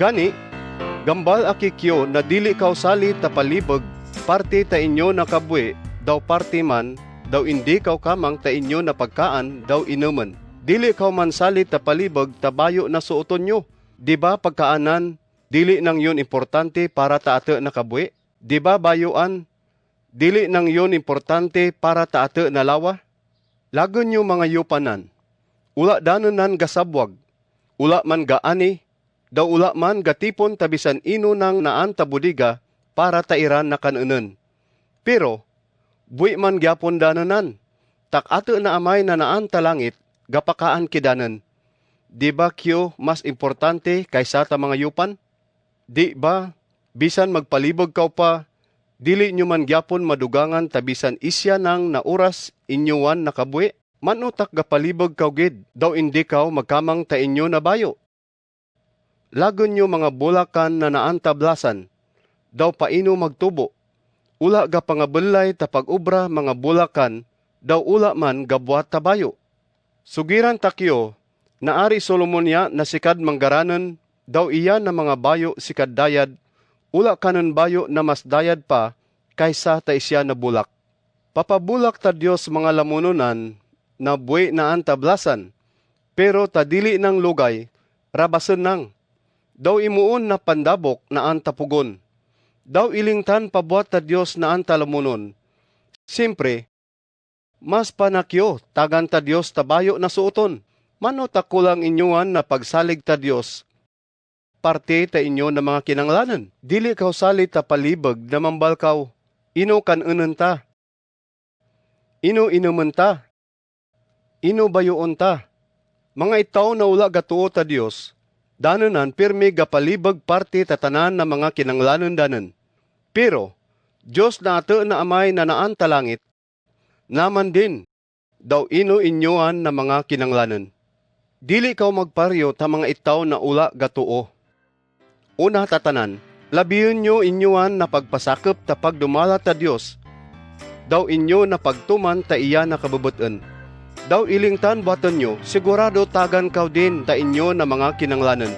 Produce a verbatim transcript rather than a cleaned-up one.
Kani, gambal aki kio na dili kau sali ta palibeg, parti ta inyo na kabuhi, dau parti man, dau indi kau kamang ta inyo na pagkaan, dau inemen. Dili kau man sali ta palibeg ta bayu na suuton nyo. Di ba pagkaanan, dili nang yun importante para ta ate na kabuhi? Di ba bayuan, dili nang yun importante para ta ate na lawa? Lagen nyo manga yupanan. Ula danenan ga sabuag. Ula man ga ani, dau ula man ga tipon ta bisan inu nang naan ta budiga, para ta iran na kanenen. Pero, bui man giapon danenan, tak ate na amai na naan ta langit, ga pakaan ki danen. Di ba kio mas importante kaisa ta manga yupan? Di ba, bisan magpalibeg kau pa, dili nyo man giapon madugangan ta bisan isia nang na uras inyo wan na kabuhi? Manu tak ga palibeg kau gid, dau indi kau magkamang ta inyo na bayu? Lagen nyo manga bulakan na naan ta blasan, dau pa inu magtubu? Ula ga pangabelai ta pagubra manga bulakan, dau ula man ga buat ta bayu? Sugiran ta kio, na ari Solomon ya na sikad manggaranen, dau iya na manga bayu sikad dayad, ula kanen bayu na mas dayad pa, kaisa ta isia na bulak. Papabulak ta Dios manga lamununan, na bui naan ta blasan, pero ta dili nang lugai, rabasen nang. Dau imuun na pandabuk naan ta pugun. Dau ilingtan pa buat ta Dios naan ta lamunun. Simpri, mas pa na kio, tagan ta Dios ta bayu na suuton. Manu ta kulang inyoan na pagsalig ta Dios, parti ta inyo na manga kinanglanen? Dili kau sali ta palibeg na mambal kau, inu kanenen ta? Inu inemen ta? Inu bayuon ta? Manga itau na ula ga tuo ta Dios, danenan pirmi ga palibeg parti ta tanan na manga kinanglanen danen. Pero, Dios na ate na amai na naan ta langit, na man din, dau inu inyoan na manga kinanglanen. Dili kau magpario ta manga itau na ula ga tuo. Una ta tanan, labiun nyo inyoan na pagpasakep ta pagdumala ta Dios, dau inyo na pagtuman ta iya na kabebeten. Dau ilingtan buaten nyo, sigurado tagan kau din ta inyo na manga kinanglanen.